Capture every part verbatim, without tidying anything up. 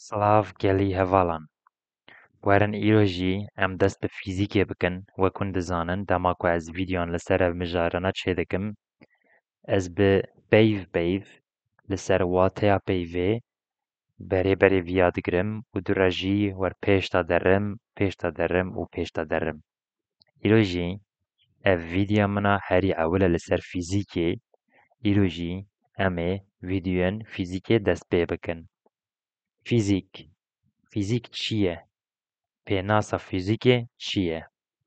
Silav gelî hevalan. Werin îro jî em dest bi fîzîkê bikin. Wek hûn dizanin, dema ku ez vîdeoyan li ser ev mijarana çêdikim, ez bi peyv peyv li ser wateya peyvê berê berê viya digirim û dû re jî wer pêş de derim, pêş de derim û pêş de derim. Îro jî ev vîdeoya min a herî ewil e li ser fîzîkê. Îro jî em ê vîdeoyên fîzîkê dest pê bikin. Fîzîk. Fîzîk çi ye? Pênasa fîzîkê çi ye?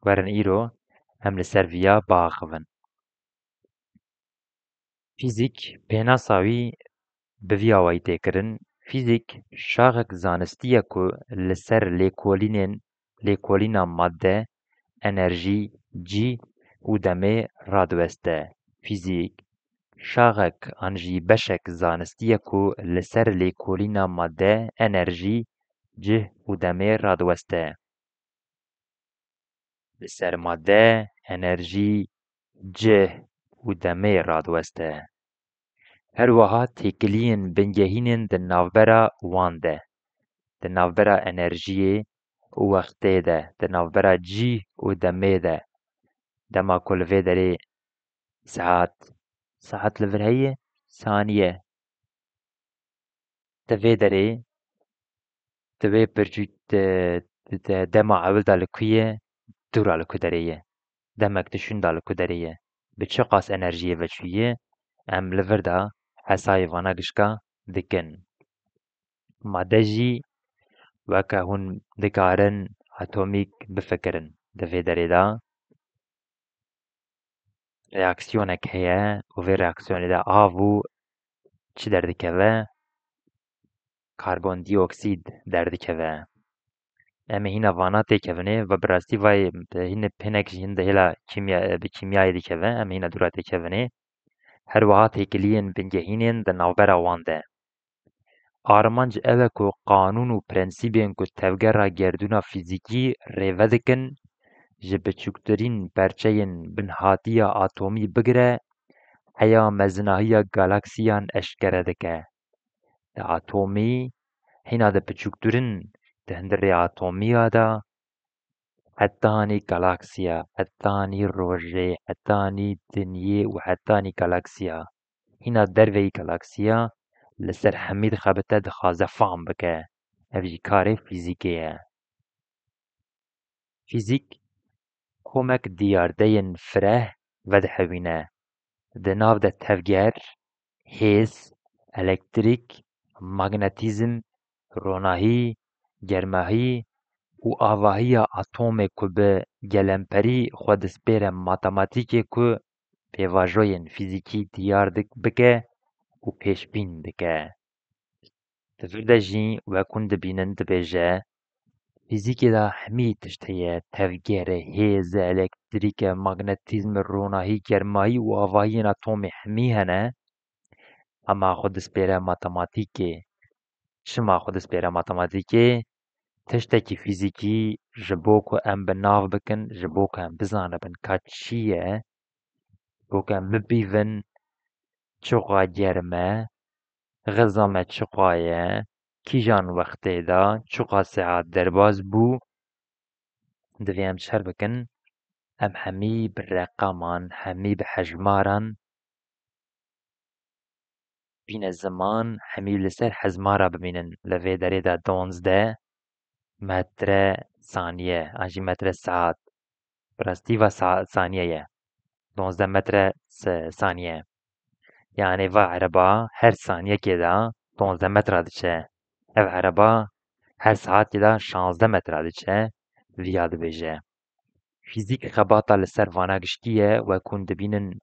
Werin îro em li ser viya biaxivin. Fîzîk, pênasa wî bi vî awayî tê kirin. Fîzîk şaxek zanistî ye ku li ser lêkolînên, lêkolîna madde, enerjî, cî û demê radiweste. Fîzîk, şaxek an jî beşek zanistî ye ku li ser lêkolîna madde, enerjî, cih û demê radiweste. Li ser madde, enerjî, cih û demê radiweste. Her wiha têkiliyên bingehînên di navbera wan de, di navbera enerjiyê û wextê de, di navbera cî û demê de. Dema ku li vê derê saet, saet li vir heye, saniye. Di vê derê, di vê pirçû-, di, di, di dema ewil de li ku ye, dûra li ku derê ye. Demek di şûn de li ku derê ye. Bi çiqas enerjiyê ve çûye, em li vir de hesayê vana gişka dikin. Madde jî weke hûn dikarin atomîk bifikirin di vê derê de. Reaksiyonek heye û vê reaksiyonê de av û çi derdikeve? Karbondîoksîd derdikeve. Em ê hîna vana têkevinê ve bi rastî vay hîne pênek jî hîn di hêla kîmya, bi kîmyayê dikeve, em ê hîna dûra têkevinê. Her wiha têkiliyên bingehînên di navbera wan de. Armanc ew e ku qanûn û prensîbên ku tevgera gerdûna fîzîkî rêve dikin, ji biçûktirîn perçeyên binhatiya atomî bigire heya mezinahiya galaksiyan eşkere dike. Di atomî, hîna di biçûktirin di hundirê atomiya de, hetanî galaksiya, hetanî rojê, hetanî dinyê û hetanî galaksiya. Hîna derveyî galaksiya li ser hemî dixebite, dixwaze fam bike. Ev jî karê fîzîkê ye. Fîzîk komek diyardeyên fireh vedihewîne. Di nav de tevger, hêz, elektrîk, magnetîzm, ronahî, germahî û avahiya atomê ku bi gelemperî xwe dispêre matematîkê ku pêvajoyên fîzîkî diyar dik-, bike û pêşbîn dike. Di vir de jî wek hûn dibînin dibêje, fîzîkê de hemî tişt heye, tevgerê, hêze, elektrîke, magnetîzme, ronahî, germahî û avahiyên atomê hemî hene. Ema xwe dispêre matematîkê. Çima xwe dispêre matematîkê? Tiştekî fîzîkî ji bo ku em bi nav bikin, ji bo ku em bizanibin ka çi ye, ji bo ku em bibîvin çiqa germ e, xiza me çiqa ye, kîjan wextê de, çiqa saet derbas bû, divê em çer bikin, em hemî bi reqaman, hemî bi hejmaran bîne ziman, hemî li ser hejmara bimînin. Li vê derê de donzdeh metre saniye, an jî metre saet. Bi rastî va sa-, saniye ye. Donzdeh metre se-, saniye. Yanî va ereba her saniyekê de donzdeh metra diçe. Ev ereba her saetkê de şazdeh metra diçe, viya dibêje. Fîzîk xebata li ser vana giştî ye, wek hûn dibînin,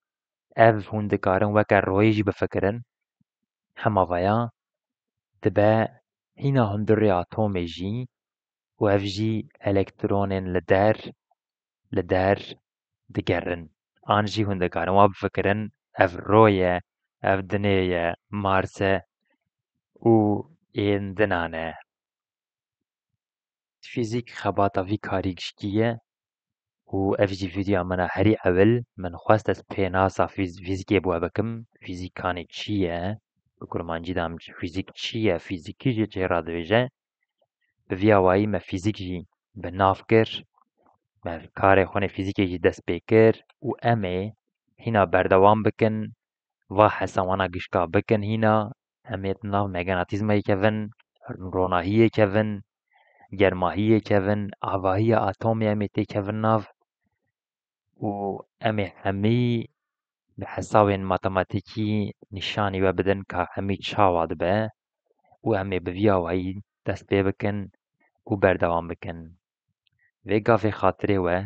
ev hûn dikarin weke royê jî bifikirin. Hema vaya dibe hîna hundirê atomê jî û ev jî elektronên li der, li der digerin. An jî hûn dikarin wa bifikirin, ev ro ye, ev dinê ye, Mars e û ên dinan e. Fîzîk xebata vî karî giştî ye û ev jî vîdeoya min a herî ewil. Min xwest ez pênasa fîz-, fîzîkê bi we bikim. Fîzîk kanê çi ye? Bi kurmancî de em fîzîk çi ye? Fîzîkî jî çi ra dibêje? bi vî awayî me fîzîk jî bi nav kir, me karê xwe nê fîzîkê jî dest pê kir û em ê hîna berdewam bikin, va hesa wana gişka bikin hîna, em ê di nav meganatîzmayê kevin, ronahiyê kevin, germahiyê kevin, avahiya atomê em ê têkevin nav û em ê hemî bi hesabên matematîkî nîşanî we bidin ka hemî çawa dibe û em ê bi vî awayî dest pê bikin û berdewam bikin. Vê gavê xatirê we,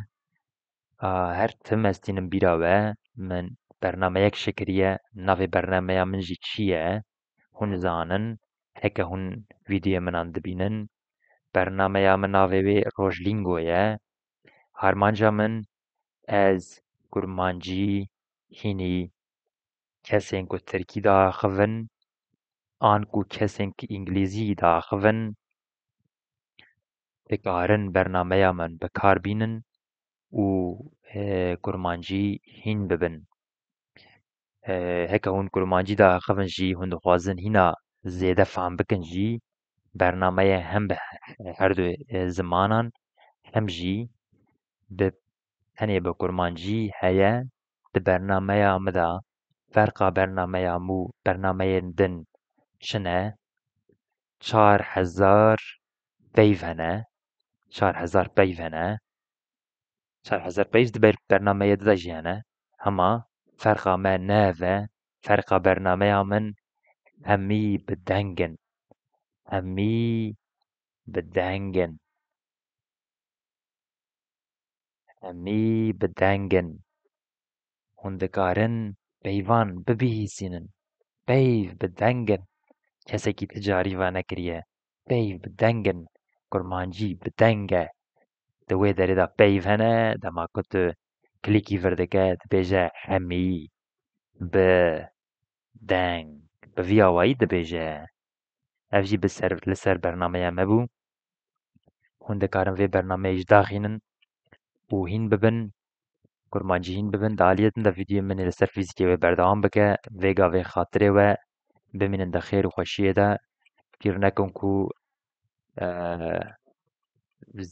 a, her tim ez tînim bîra we, min bernameyek şikiriye, navê bernameya min jî çi ye, hûn zanin, heke hûn vîdyoyê minan dibînin. Bernameya min navê wê Rojlîngo ye. Armanca min, ez kurmancî hînî kesên ku tirkî diaxivin, an ku kesên ku îngilîzî diaxivin, dikarin bernameya min bi kar bînin û, e, kurmancî hîn bibin. E, heke hûn kurmancî diaxivin jî, hûn dixwazin hîna zêde fehm bikin jî, bernameyê hem bi he-, her du, e, zimanan, hem jî bi, tenê bi kurmancî heye. Di bernameya min de ferqa bernameya min û bernameyên din çi ne? Çar hezar peyv hene. Çar hezar peyv hene. Çar hezar peyv di ber-, bernameyê din de jî hene. Hema ferqa me ne ev e. Ferqa bernameya min hemî bi deng in. Hemî bi deng in. Hemî bi deng in. Hûn dikarin peyvan bibihîsînin. Peyv bi deng in. Kesekî ti carî va nekiriye. Peyv bi deng in. Kurmancî bi deng e. Di wê derê de peyv hene, dema ku tu klîkî vir dike, dibêje hemî bi deng. Bi vî awayî dibêje. Ev jî bi ser, li ser bernameya me bû. Hûn dikarin vê bernameyê jî daxînin û hîn bibin, kurmancî hîn bibin. Di aliyê din de vîdyoyê min ê li ser fîzîkê wê berdewam bike. Vê gavê xatirê we bimînin di xêr û xweşiyê de. Bîr nekin ku, e,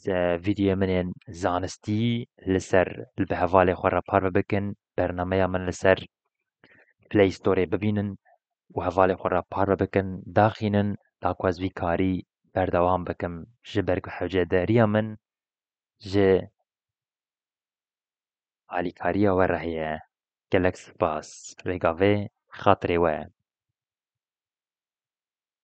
ze-, vîdyoyê min ên zanistî li ser, li bi hevalê xwe re parve bikin. Bernameya min li ser Play Storeê bibînin û hevalê xwe re parve bikin, daxînin, da ku ez vî karî berdewam bikim. Ji ber ku hewcedariya min ji alîkariya we re heye. Gelek spas. Vê gavê xatirê we.